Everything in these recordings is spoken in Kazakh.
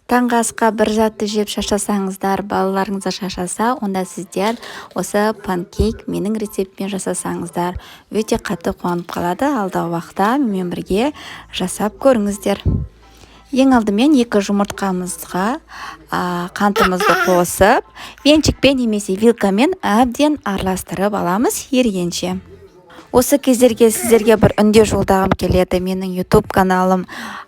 Таңғы асқа бір затты жеп шаршасаңыздар, балаларыңыз да шаршаса, онда сіздер осы панкейк менің рецептіммен жасасаңыздар, өте қатты қуанып қалады. Алдағы уақытта менімен бірге жасап көріңіздер. Ең алдымен 2 жұмыртқамызға қантымызды қосып, венчикпен немесе вилкамен әбден араластырып аламыз ергенше. Осы кездерге сіздерге бір үндеу жолдағым келеді. Менің YouTube каналым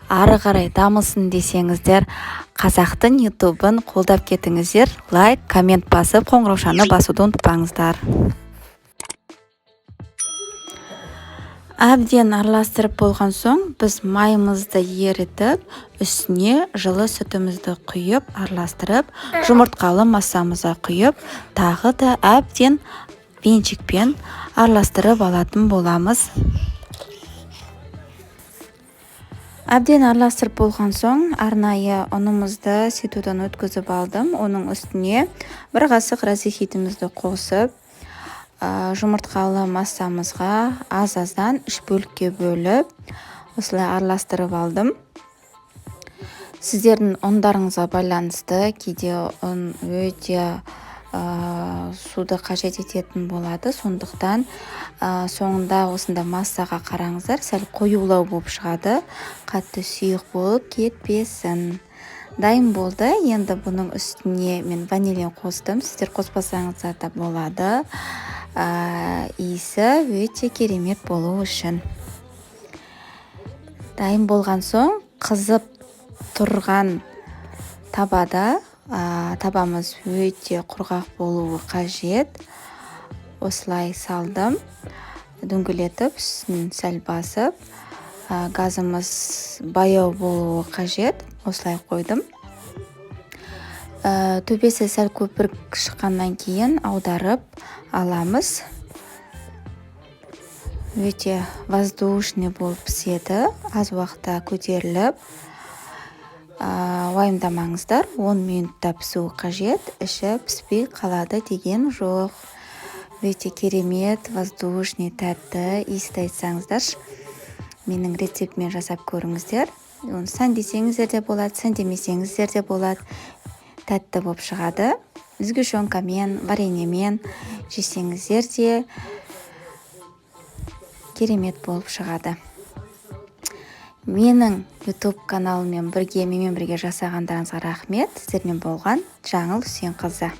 ары қарай дамысын десеңіздер, қазақтың YouTube'ын қолдап кетіңіздер. Лайк, коммент басып, қоңыраушаны басуды ұмытпаңыздар. Әбден араластырып болған соң, біз майымызды ерітіп, үстіне жылы сүтімізді құйып, араластырып, жұмыртқалы массамызға құйып, тағы да әбден венчикпен араластырып алатын боламыз. Әбден араластырып болған соң, арнайы ұнымызды сетудан өткізіп алдым. Оның үстіне бір қасық разрыхителімізді қосып, жұмыртқалы массамызға аз-аздан 3 бөлікке бөліп, осылай араластырып алдым. Сіздердің ұндарыңызға байланысты кейде ұн өте суды қажет ететін болады. Сондықтан соңында осында массаға қараңыздар, сәл қоюлау болып шығады, қатты сұйық болып кетпесін. Дайын болды. Енді бұның үстіне мен ванилин қостым. Сіздер қоспасаңыздар да болады. Иісі өте керемет болу үшін. Дайын болған соң, қызып тұрған табада, табамыз өте құрғақ болуы қажет. Осылай салдым, дөңгелетіп, үстін сәл басып, газымыз баяу болуы қажет. Осылай қойдым. Төбесі сәл көпіріп шыққаннан кейін аударып аламыз. Өте воздушный болып піседі, аз уақытта көтеріліп. Уайымдамаңыздар, 10 минутта пісуі қажет, іші піспей қалады деген жоқ. Өте керемет, воздушный, тәтті, иісті айтсаңыздаршы. Менің рецептіммен жасап көріңіздер. Оны сәндесеңіздер де болады, сәндемесеңіздер де болады. Тәтті болып шығады. Сгущенкамен, вареньемен жесеңіздер де керемет болып шығады. Менің YouTube каналыммен бірге, менімен бірге жасағандарыңызға рахмет. Сіздермен болған Жаңыл Үсенқызы.